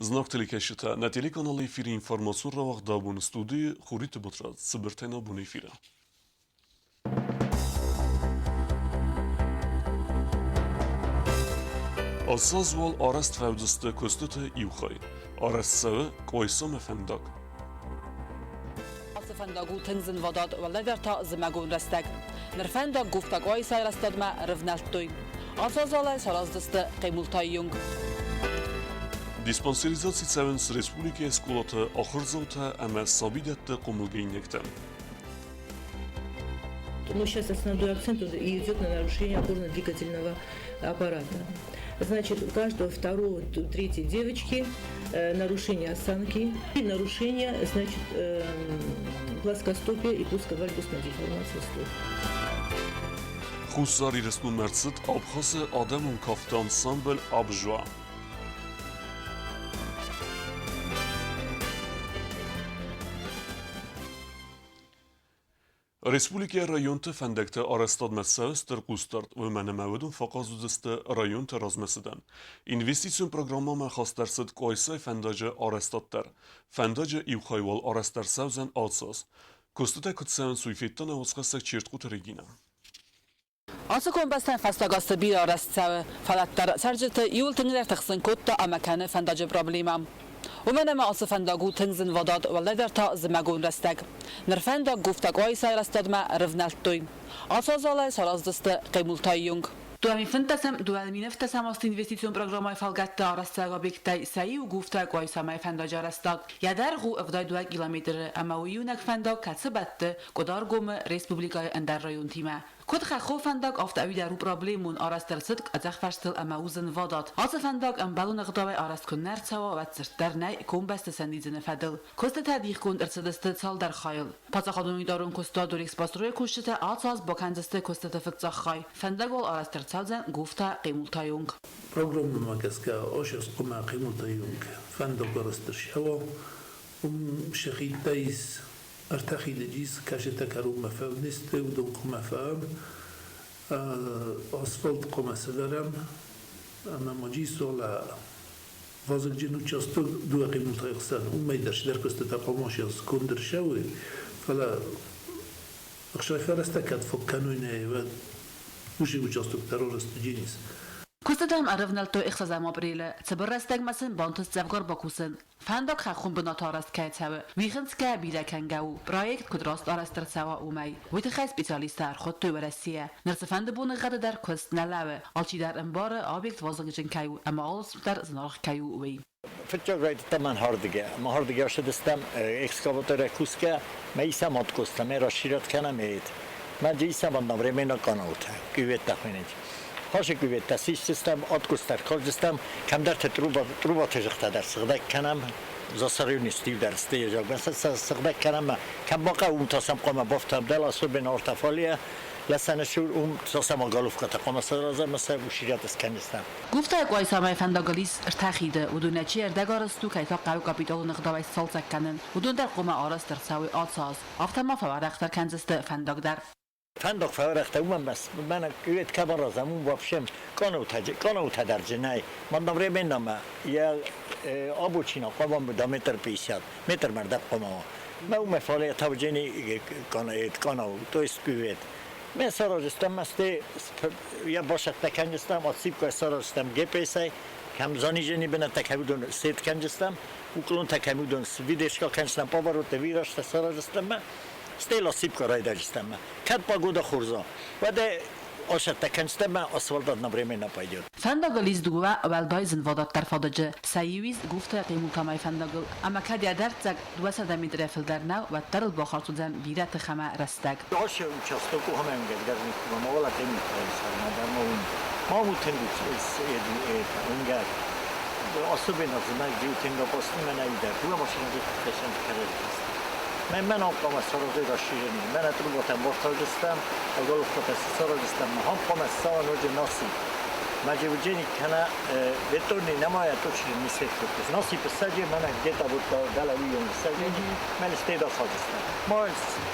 Знаг телекӕсджытӕ, нӕ телеканалы эфиры информацион рауагъд абоны студийы Хуриты Батрадз цыбыртӕй нӕ абоны эфиры. Ацы аз уал арӕзт фӕуыдзысты куыстыты иу хай. Арӕзт цӕуы Къуайсамӕ фӕндаг. Ацы фӕндаг у тынг зынвадат, уӕлдайдӕр та зымӕгон рӕстӕг. Ныр фӕндаг Гуфта Къуайсайы рӕстӕгмӕ рывнӕлдтой. Ацы азуалӕй сараздзысты Хъемултайы онг. Диспансеризаци цӕуынц республикӕйы скъолаты ахуырдзаутӕ ӕмӕ сабидӕтты хъомылгӕнинӕгтӕ. Но сейчас основной акцент идет на нарушение опорно-двигательного аппарата. Значит, у каждого второго, третьей девочки нарушение осанки, и нарушение, значит, плоскостопия и плосковальгусная деформация стоп. Хуссар Ирыстонмӕ ӕрцыд Абхазы адӕмон кафты ансамбль «Абжуа». Республикӕйы районты фӕндӕгты арӕзтадмӕ цӕуы стыр хъусдард, уымӕн ӕмӕ уыдон фӕхъаз уыдзысты районты размӕцыдӕн. Инвестицион программӕмӕ хаст ӕрцыд Къуайсайы фӕндаджы арӕзтад дӕр. Фӕндаджы иу хай уал арӕзт ӕрцӕудзӕн ацы аз. Куыстытӕ куыд цӕуынц, уый федта нӕ уацхӕссӕг Чертхъуты Регинӕ. Ацы комбӕстӕн фӕстаг азты бирӕ арӕзт цӕуы, фӕлӕ дӕр цӕрджыты иуыл тынгдӕр тыхсын кодта ӕмӕ кӕны фӕндаджы проблемӕ. Уымӕн ӕмӕ ацы фӕндаг у тынг зынвадат, уӕлдайдӕр та зымӕгон рӕстӕг. Ныр фӕндаг Гуфта-Къуайсайы рӕстӕгмӕ рывнӕлдтой. Ацы азалӕй сараздзысты Хъемултайы онг. 2015 2017 азты инвестицион программӕйы фӕлгӕтты арӕзтцӕуӕг объекттӕй сӕ иу Гуфта-Къуайсамӕ фӕндаджы арӕзтад. Йӕ дӕргъ у 72 километры ӕмӕ у иунӕг фӕндаг, кӕцы бӕтты Къуыдаргомы республикӕйы ӕндӕр районтимӕ. Куыд хӕххон фӕндаг, афтӕ ӕви дӕр у проблемон, арӕзт ӕрцыд къӕдзӕхфӕрстыл ӕмӕ у зынвадат. Ацы фӕндаг ӕмбӕлон ӕгъдауӕй арӕзт куы нӕ рцӕуа, уӕд цырд дӕр нӕй комбӕсты сӕндидзыны фӕдыл. Куыстытӕ дихгонд ӕрцыдысты цалдӕр хайыл. Паддзахадон унитарон куыстуат Дорексбастрой-ы кусджытӕ ацы аз бакӕндзысты куыстыты фыццаг хай. Фӕндаг уал арӕзт ӕрцӕудзӕн Гуфта Хъемултайы онг. Программӕмӕ гӕсгӕ ошес хъуамӕ Хъемултайы онг фӕндаг арӕзт ӕрцӕуа. Уым сӕхи ис ӕртӕхидыджис кӕсетӕ кӕронмӕ фӕвнесты, уыдон хъуамӕ фӕӕм, асфальт хъуамӕ сӕвӕрӕм ӕмӕ ма джисола вазыгджын участок дыууӕ хъимылтайы хсӕн, уымӕй дӕр цыдӕр куыстытӕ хъуамӕ конд ӕрцӕуой, фӕлӕ ӕхсайфӕрӕзтӕ кӕд фаг кӕной нӕ, уӕд уыцы участок дӕр арӕзт уыдзӕнис. Куыстытӕм ӕрӕвнӕлдтой ӕхсӕзӕм апрелы. Цыбыр рӕстӕгмӕ сын бантыст дзӕвгар бакусын. Фӕндаг хӕххон бынаты арӕзт кӕй цӕуы, уый хынцгӕ бирӕ кӕнгӕ у, проект куыд раст арӕзт ӕрцӕуа, уымӕй. Уый тыххӕй специалисттӕ ӕрхуыдтой Уӕрӕсейӕ. Ныр цыфӕнды боныгъӕды дӕр куыст нӕ лӕууы, алчидӕр ӕмбары, объект вазыгджын кӕй у ӕмӕ алы дӕр зынаргъ кӕй у, уый. Фыццаг райдыдта мӕн хӕрдгӕ. Мӕ хӕрдгӕ ссыдыстӕм экскаваторӕй кусгӕ, мӕ исӕм откостам, мӕ расширять кӕнӕм ет. Мӕ исӕм одновременно каналтӕ, кюветтӕ хуыйнынц. Хасы кюветтӕ систыстӕм, откустӕ ркалдзыстӕм, кӕмдӕрты трубаты зыгътӕ дӕр сыгъдӕг кӕнӕм, засоренность дӕр сты, зӕгъгӕ, сӕ сыгъдӕг кӕнӕм, кӕм бахъӕуы, уым та сӕм хъуамӕ бафтӕм дӕл, особенно ортофалия, лӕсӕны цур, уым сӕм головкӕтӕ хъуамӕ саразӕм ӕмӕ сӕ усирӕт скӕндзыстӕм. Гуфтайы Къуайсамӕ фӕндагыл ис ӕртӕ хиды, уыдонӕй чи ӕрдӕгарӕзт у, кӕй та хъӕуы капиталон ӕгъдауӕй сцалцӕг кӕнын, уыдон дӕр хъуамӕ арӕзт ӕрцӕуой ацы аз. Афтӕ ма фӕуӕрӕхдӕр кӕндзысты фӕндаг дӕр. Фӕндаг фӕуӕрӕхтӕ уымӕн мӕнӕ кювет кӕм аразӕм, уым вообще къанаутӕ дӕр дзы нӕй. Одновременно ма йӕ обочина хъуамӕ до метр 50, метрмӕ рдӕг хъуамӕ уа. Мӕ уымӕ фале тавджени къанау, то есть кювет. Мӕ сараздзыстӕм мӕсты йӕ басӕттӕ кӕндзыстӕм, отсыпкӕ сараздзыстӕм GPS-ӕй, кӕм занижени бынӕттӕ кӕм уыдон сет кӕндзыстӕм, уклонтӕ кӕм уыдон видешка кӕндзыстӕм, повороттӕ, виражтӕ сараздзыстӕм мӕ стӕй ласипка райдайдзыстӕм мӕ. Кӕд погода хорз уа, уӕд ӕй асӕттӕ кӕндзыстӕм мӕ асфальт одновременно пойдет. Фӕндагыл ис дыууӕ уӕлдай зынвадатдӕр фадыджы. Сӕ иу ис Гуфтайы Хъемултамайы фӕндагыл, ӕмӕ кӕд йӕ дӕрддзӕг 200 метрӕй фылдӕр нӕу, уӕддӕр ыл бахардз уыдзӕн бирӕ тых ӕмӕ рӕстӕг. Ашы участок ухамӕнгӕгдӕр мала уынгӕг. Особенно зымӕг постимӕ дуа машина Мен alkalmaz расширение. Мен трубатан борталдыстам, головката сарадыстам, хампама саваноджи насип. Маджевуджени кана бетонный немає точно не светло. Насип саджи мене где-то вот дала уйон саджи, мен стеда садыстам. Ма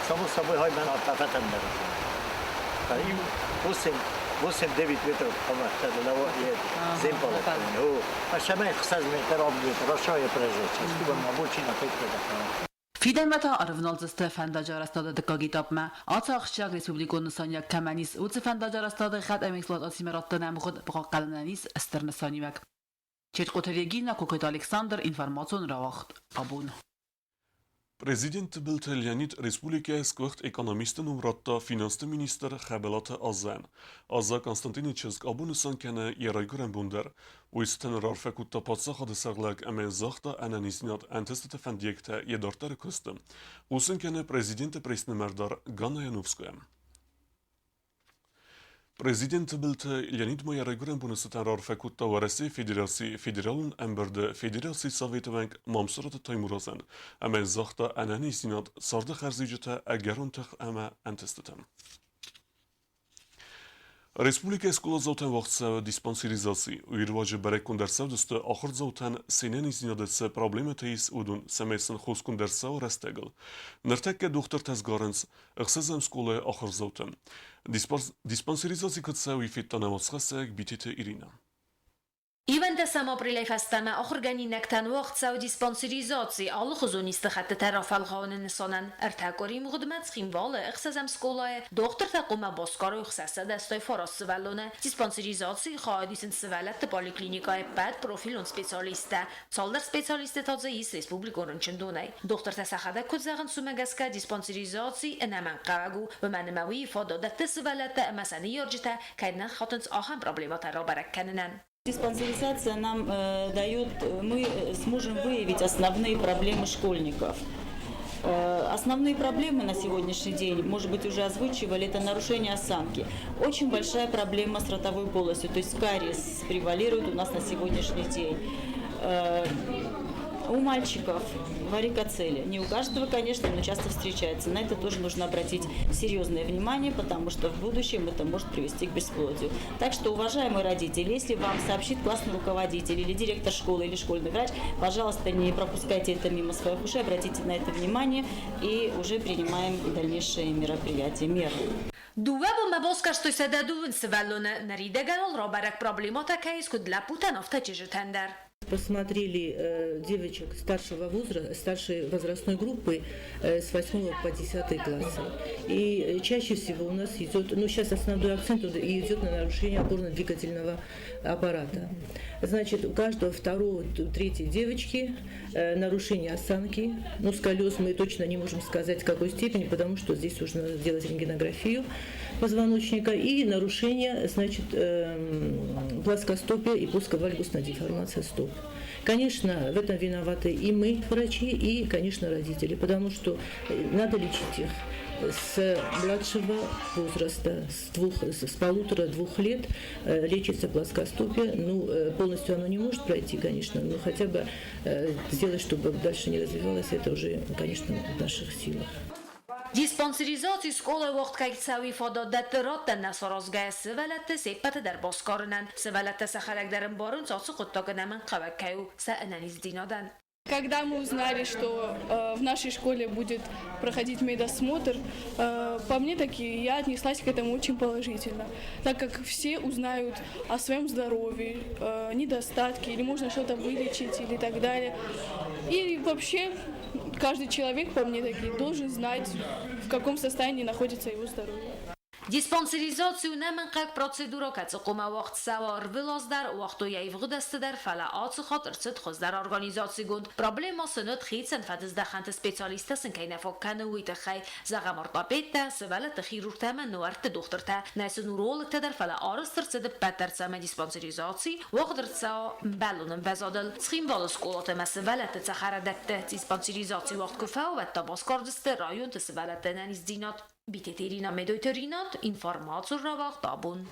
само собой хай мен атафатам дара. И 8 8-9 метров земполет. А шамай 6 метров метров, что я произошло. Сколько на обочина пять. Фидӕнмӕ та ӕрывналдзысты фӕндаджы арӕзтады дыккаг этапмӕ. Ацы ахсджиаг республикон нысаниуӕг кӕмӕн ис, уыцы фӕндаджы арӕзтады хӕд ӕмӕ эксплуатацимӕ раттыны ӕмгъуыд бахъахъхъӕнынӕн ис стыр нысаниуӕг. Четкъоты Регина, Кокойты Александр, информацион рауагъд «Абон». Президент Тыбылты Леонид республикӕйы сгуыхт экономисты ном радта финансты министр Хӕбӕлаты Азӕн. Аза Константины чызг абон нысан кӕны йӕ райгуырӕн бон дӕр. Уый цытӕн раарфӕ кодта паддзахады сӕргълӕг ӕмӕ загъта ӕнӕниздзинад ӕнтыстыты фӕндиӕгтӕ йӕ дарддӕры куысты. Хъусын кӕны президенты пресс-нымӕрдар Ганна Яновская. Президент Тыбылты Леонид ма йӕ райгуырӕн боны цытӕн раарфӕ кодта Уӕрӕсейы Федерацийы Федералон ӕмбырды Федерацийы Советы уӕнг Мамсыраты Таймуразӕн ӕмӕ загъта ӕнӕниздзинад, царды хӕрзиуджытӕ ӕгӕрон тых ӕмӕ ӕнтыстытӕ. Республикӕйы скъоладзаутӕн уагъд цӕуы диспансеризаци. Уый руаджы бӕрӕггонд ӕрцӕудзысты ахуырдзаутӕн се нӕниздзинады цы проблемӕтӕ ис, уыдон, цӕмӕй сын хосгонд ӕрцӕуа рӕстӕгыл. Ныртӕккӕ дохтыртӕ сгарынц ӕхсӕзӕм скъолайы ахуырдзаутӕ. Диспансеризаци куыд цӕуы, уый федта нӕ уацхӕссӕг Битеты Иринӕ. Ивӕндӕсӕм апрелӕй фӕстӕмӕ ахуыргӕнинӕгтӕн уагъд цӕуы диспансеризаци алыхуызон исты хӕттытӕ рафӕлгъауыны нысанӕн. Ӕртӕ къуыри мгъуыдмӕ Цхинвалы ӕхсӕзӕм скъолайы дохтыртӕ хъуамӕ басгарой 689 сывӕллоны. Диспансеризацийы хайад исынц сывӕллӕтты поликлиникӕйы ӕппӕт профилон специалисттӕ. Цалдӕр специалисты та дзы ис республикон рынчындонӕй. Дохтыртӕ сӕхӕдӕг куыд зӕгъынц, уымӕ гӕсгӕ диспансеризаци ӕнӕмӕнгхъӕуӕг у, уымӕн ӕмӕ уый фадат дӕтты сывӕллӕттӕ ӕмӕ сӕ ныййарджытӕ кӕй нӕ хатынц, ахӕм проблемӕтӕ рабӕрӕг кӕнынӕн. Диспансеризация нам дает, мы сможем выявить основные проблемы школьников. Основные проблемы на сегодняшний день, может быть, уже озвучивали, это нарушение осанки. Очень большая проблема с ротовой полостью, то есть кариес превалирует у нас на сегодняшний день. У мальчиков варикоцеле. Не у каждого, конечно, но часто встречается. На это тоже нужно обратить серьезное внимание, потому что в будущем это может привести к бесплодию. Так что, уважаемые родители, если вам сообщит классный руководитель или директор школы или школьный врач, пожалуйста, не пропускайте это мимо своих ушей, обратите на это внимание и уже принимаем дальнейшие мероприятия, меры. Дыууӕ бонмӕ басгӕрстой 102 сывӕллоны. Ныридӕгӕн уал рабӕрӕг проблемӕтӕ кӕй ис куыд лӕппутӕн, афтӕ чызджытӕн дӕр. Посмотрели девочек старшего возраста, старшей возрастной группы с 8 по 10 класса. И чаще всего у нас идет, ну сейчас основной акцент идет на нарушение опорно-двигательного аппарата. Значит, у каждого второго, третьей девочки нарушение осанки. Ну, сколиоз мы точно не можем сказать, в какой степени, потому что здесь нужно сделать рентгенографию позвоночника и нарушение, значит, плоскостопия и плосковальгусная деформация стоп. Конечно, в этом виноваты и мы, врачи, и, конечно, родители, потому что надо лечить их с младшего возраста, с 1,5-2 лет лечится плоскостопие. Ну, полностью оно не может пройти, конечно, но хотя бы сделать, чтобы дальше не развивалось, это уже, конечно, в наших силах. Диспансеризаци скъолайы уагъд кӕй цӕуы, фадат дӕтты раттӕн нӕ саразгӕйӕ сывӕллӕтты се ппӕты дӕр басгарынӕн. Сывӕллӕттӕ сӕхӕдӕг дӕр ӕмбарынц, ацы хъуыддаг ӕнӕмӕнгхъӕуӕг кӕй у сӕ ӕнӕниздзинадӕн. Когда мы узнали, что в нашей школе будет проходить медосмотр, по мне таки я отнеслась к этому очень положительно, так как все узнают о своем здоровье, недостатки, или можно что-то вылечить, или так далее. И вообще каждый человек, по мне таки, должен знать, в каком состоянии находится его здоровье. Диспансеризаци у ӕнӕмӕнгхъӕуӕг процедурӕ, кӕцы хъуамӕ уагъд цӕуа ӕрвылаз дӕр, уагътой йӕ ивгъуыд азты дӕр, фӕлӕ ацы хатт ӕрцыд хуыздӕр организацигонд. Проблемӕ сын уыд хицӕн фӕдыздӕхӕнты специалисттӕ сын кӕй нӕ фаг кӕны, уый тыххӕй. Зӕгъӕм, ортопедтӕ, сывӕллӕтты хирургтӕ ӕмӕ нуӕртты дохтыртӕ. Нӕ сын урологтӕ дӕр, фӕлӕ арӕзт ӕрцыд ӕппӕт дӕр, цӕмӕй диспансеризаци уагъд ӕрцӕуа ӕмбӕлон ӕмвӕзадыл. Цхинвалы скъолаты ӕмӕ сывӕллӕтты цӕхӕрадӕтты диспансеризаци уагъд куы фӕуа, уӕд та басгардзысты районты сывӕллӕтты ӕнӕниздзинад. Битеты Ирина, Медойты Ринат, информацион рауагъд «Абон».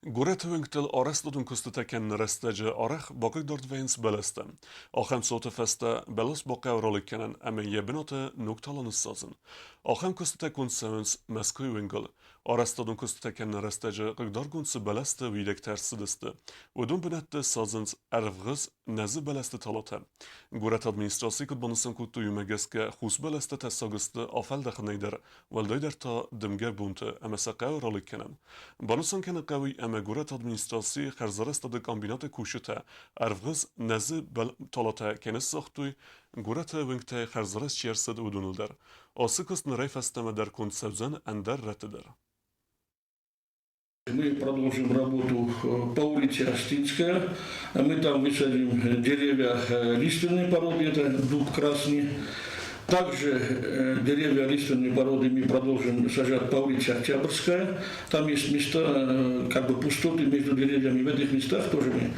Горӕты уынгтыл арӕзтадон куыстытӕ кӕныны рӕстӕджы арӕх бахъыгдард вӕййынц бӕлӕстӕ. Ахӕм цауты фӕстӕ бӕлас бахъӕуы ралыг кӕнын ӕмӕ йӕ бынаты ног тала ныссадзын. Ахӕм куыстытӕ конд цӕуынц Мӕскуыйы уынгыл. Арӕзтадон куыстытӕ кӕныны рӕстӕджы хъыгдаргонд цы бӕлӕсты уидӕгтӕ ӕрцыдысты, уыдон бынӕтты садзынц ӕрвгъуыз нӕзы бӕлӕсты талатӕ. Горӕты администрацийы куыд банысан кодтой, уымӕ гӕсгӕ хус бӕлӕстӕ тӕссаг сты афӕлдӕхынӕй дӕр, уӕлдайдӕр та дымгӕ бонты ӕмӕ сӕ хъӕуы ралыг кӕнын. Банысан кӕнын хъӕуы ӕмӕ горӕты администрацийы хӕрзарӕзтады комбинаты кусджытӕ ӕрвгъуыз нӕзы талатӕ кӕй ныссагътой, горӕты уынгтӕй хӕрзарӕзт чи ӕрцыд, уыдоныл дӕр. Ацы куыст нырӕй фӕстӕмӕ дӕр конд цӕудзӕн ӕндӕр рӕтты дӕр. Мы продолжим работу по улице Астинская. Мы там высадим деревья лиственной породы, это дуб красный. Также деревья лиственной породы мы продолжим сажать по улице Октябрьская. Там есть места, как бы пустоты между деревьями. В этих местах тоже мы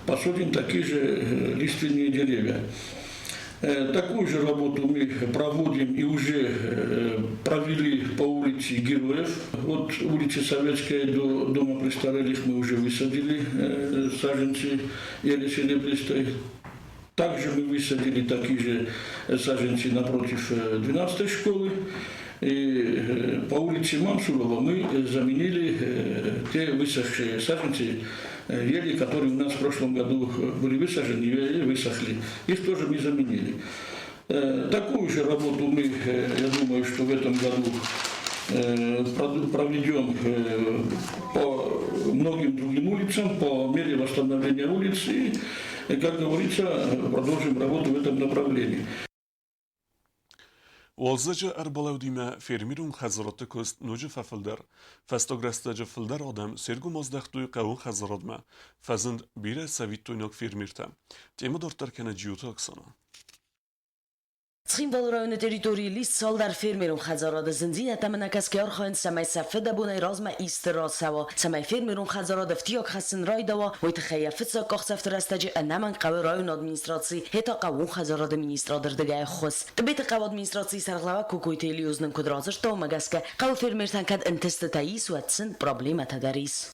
посадим такие же лиственные деревья. Такую же работу мы проводим и уже провели по улице Героев. От улицы Советская до Дома престарелых мы уже высадили саженцы ели серебристой. Также мы высадили такие же саженцы напротив 12-й школы. И по улице Мамсурова мы заменили те высохшие саженцы ели, которые у нас в прошлом году были высажены и высохли. Их тоже мы заменили. Такую же работу мы, я думаю, что в этом году проведем по многим другим улицам, по мере восстановления улиц и, как говорится, продолжим работу в этом направлении. Уалдзӕджы ӕрбалӕудимӕ фермерон хӕдзарадты куыст ноджы фӕфылдӕр. Фӕстаг рӕстӕджы фылдӕр адӕм се ргом аздӕхтой хъӕууон хӕдзарадмӕ. Фӕзынд бирӕ цӕвиттойнаг фермертӕ. Темӕ дарддӕр кӕны Джиоты Оксана. Цхинвалы районы территорийыл ис цалдӕр фермерон хӕдзарады. Зындзинӕдтӕм ӕнӕкӕсгӕ архайынц, цӕмӕй сӕ фыдӕбонӕй размӕ исты рацӕуа, цӕмӕй фермерон хӕдзарад ӕфтиаг хӕссын райдайа, уый тыххӕй йӕ фыццаг къахдзӕфты рӕстӕджы ӕнӕмӕнг хъӕуы районы администраци, йе та хъӕууон хӕдзарады министрады рдыгӕй ӕххуыс. Тъбеты хъӕуы администрацийы сӕргълӕууӕг Кокойты Елиоз нын куыд радзырдта, уымӕ гӕсгӕ хъӕуы фермертӕн кӕд ӕнтыстытӕ ис, уӕд сын проблемӕтӕ дӕр ис.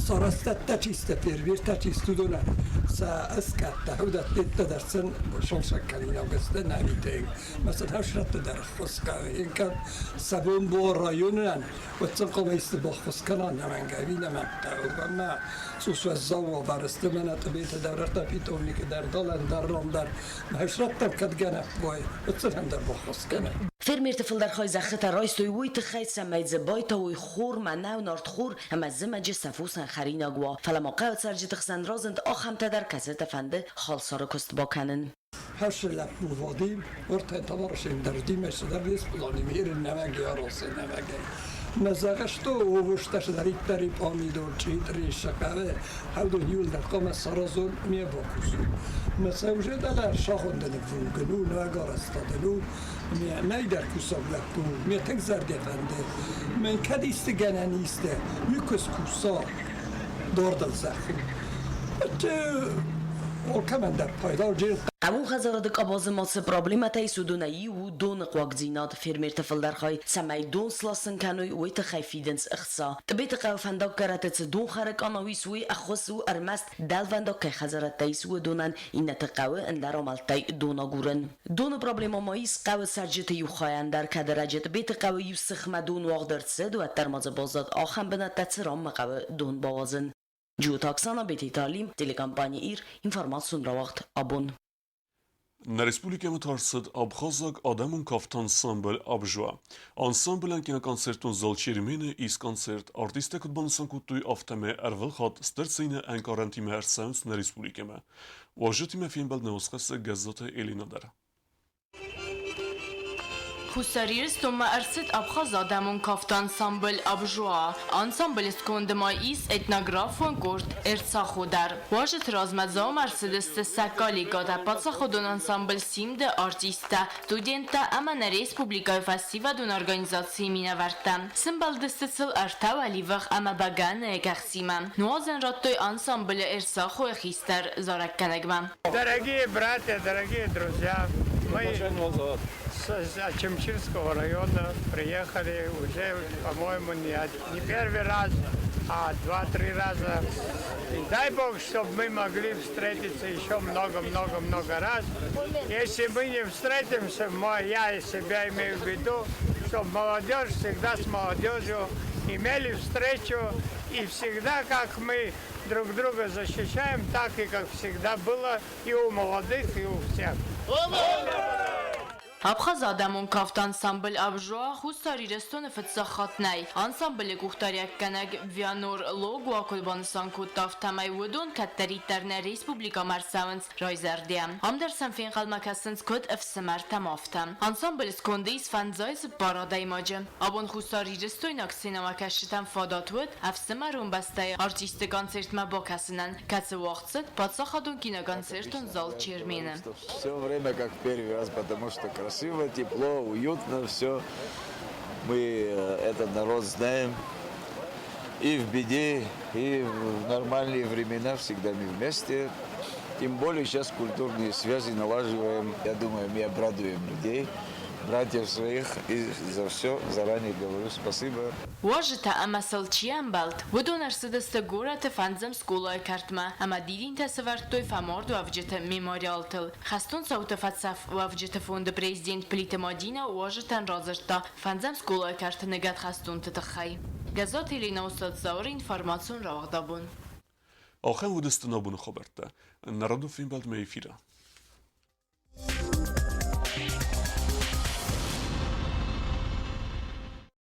Сарӕзтӕдтӕ чисто фермертӕ чисто уыдонӕн сӕ ӕскъӕттӕ, уыдӕттӕ дӕр сын сусӕг кӕнинаг сты нӕ Мӕ сын хӕсрӕтты дӕр ӕххуыс кӕд сӕ бон бо районӕн, уӕд сын хъуамӕ исты баххуыс кӕна нӕмӕнгӕй, ӕви нӕмӕнгтӕ. Ӕмӕ цъус уӕззау уавӕры сты мӕнӕ Тъбеты дӕр, ӕртӕ питомникы дӕр, далӕн дӕр, ран дӕр. Мӕ хӕсрӕттӕм кӕд гӕнӕн уай, уӕд сын ӕндӕр баххуыс кӕнӕ. Фермерты фылдӕр хай зӕххытӕ райстой уый тыххӕй, цӕмӕй дзы байтауой хор, мӕнӕу, нартхор ӕмӕ зымӕджы сӕ фосӕн хӕринаг уа. Фӕлӕ ма хъӕуы цӕрджыты хсӕн разынд ахӕмтӕ дӕр, кӕцытӕ фӕнды халсары куыст бакӕнын. Хӕссы лӕппу Вадим, ортӕ товарищем дӕрдимӕ цыдӕр республикӕйы нӕмӕг яросы нӕмӕгӕй. Мӕ зӕгъысто овощтӕ цыдӕриддӕр помидор, чъитъри, сӕкӕры, хӕлдон иуылдӕр хъуамӕ саразон ме бакусон. Мӕ сӕ уже дӕлӕ сахуындыны вугын у, нӕг арӕзтадын у, ме нӕйдӕр кусӕг лӕппу, ме тынг зӕрдӕ фӕнды. Мӕн кӕд исты гӕнӕн исты, никуы скуса дордыл зӕххыл. Алкӕмӕн дӕр пайда. Хъӕууон хӕдзарады къабазы ма цы проблемӕтӕ ис, уыдонӕй иу у доны хъуагдзинад. Фермерты фылдӕр хай, цӕмӕй дон сласын кӕной, уый тыххӕй фидынц ӕхца. Тъбеты хъӕуы фӕндаггӕрӕтты цы донхӕры къанау ис, уый ӕххуыс у ӕрмӕст дӕлвӕндаг кӕй хӕдзарӕдтӕ ис, уыдонӕн, иннӕты хъӕуы ӕндӕр амӕлттӕй дон агурын. Доны проблемӕ ма ис хъӕуы цӕрджыты иу хайӕн дӕр, кӕд ӕрӕджы Тъбеты хъӕуы иу сыхмӕ дон уагъд ӕрцыд, уӕддӕр ма дзы баззад ахӕм бынӕттӕ, цы ранмӕ хъӕуы дон бауадзын. Джиоты Оксана, Бететы Алим, телекомпани «Ир», информацион рауагъд «Абон». Нӕ республикӕмӕ та ӕрцыд абхазаг адӕмон кафты ансамбль «Абжуа». Ансамблӕн киноконцертон зал «Чермен»-ы ис концерт. Артисттӕ куыд банысан кодтой, афтӕмӕй ӕрвылхатт стыр цины ӕнкъарӕнтимӕ ӕрцӕуынц нӕ республикӕмӕ. Уазджытимӕ фембӕлд нӕ уацхӕссӕг Гӕззаты Элина дӕр. Хуссар Ирыстонмӕ ӕрцыд Абхазы адӕмон кафты ансамбль «Абжуа». Ансамблы сконды ма ис этнографон къорд «Эрцахо» дӕр. Уазджыты размӕ Дзаумӕ ӕрцыдысты сӕ коллегӕтӕ, паддзахадон ансамбль «Симд»-ы артисттӕ, студенттӕ ӕмӕ нӕ республикӕйы фӕсивӕдон организацийы минӕвӕрттӕ. Сымбӕлдысты сыл ӕртӕ уӕливых ӕмӕ бӕгӕныйы кӕхцимӕ. Нуазӕн радтой ансамблы «Эрцахо»-йы хистӕр зарӕггӕнӕгмӕ. Дорогие братья, дорогие друзья, мы с Очамчирского района приехали уже, по-моему, не первый раз, а два-три раза. И дай Бог, чтобы мы могли встретиться еще много-много-много раз. Если мы не встретимся, я себя имею в виду, чтобы молодежь всегда с молодежью. Имели встречу, и всегда, как мы друг друга защищаем, так и как всегда было и у молодых, и у всех. Абхазы адӕмон кафты ансамбль Абжуа Хуссар Ирыстоны фыццаг хатт нӕй. Ансамблы къухдариуӕггӕнӕг Вианор Логуа куыд банысан кодта, афтӕмӕй уыдон кӕддӕриддӕр нӕ республикӕмӕ ӕрцӕуынц райзӕрдийӕ. Ам дӕр сӕм фенхъӕлмӕ кӕсынц куыд ӕфсымӕртӕм, афтӕ. Ансамблы сконды ис 54 адӕймаджы. Абон хуссарирыстойнаг сценӕмӕкӕсджытӕн фадат уыд ӕфсымӕрон бӕстӕйы артистты концертмӕ бакӕсынӕн, кӕцы уагъд цыд паддзахадон киноконцертон зал Чермен-ы. Все время как в первый раз, потому что красиво, тепло, уютно все. Мы этот народ знаем. И в беде, и в нормальные времена всегда мы вместе. Тем более сейчас культурные связи налаживаем. Я думаю, мы обрадуем людей, братьев своих. И за все заранее говорю спасибо. Уазджытӕ ӕмӕ сыл чи ӕмбӕлд, уыдон ӕрцыдысты горӕты фӕндзӕм скъолайы кӕртмӕ ӕмӕ дидинтӕ сӕвӕрдтой фӕмардуӕвджыты мемориалтыл. Хӕстон цауты фӕцӕф уӕвджыты фонды президент Плиты Мадинӕ уазджытӕн радзырдта фӕндзӕм скъолайы кӕрты ныгӕд хӕстонты тыххӕй. Гӕззаты Еленӕ Усадзауыры информацион рауагъдабон. Ахӕм уыдысты нӕ абоны хабӕрттӕ. Нӕ радон фембӕлдмӕ эфиры.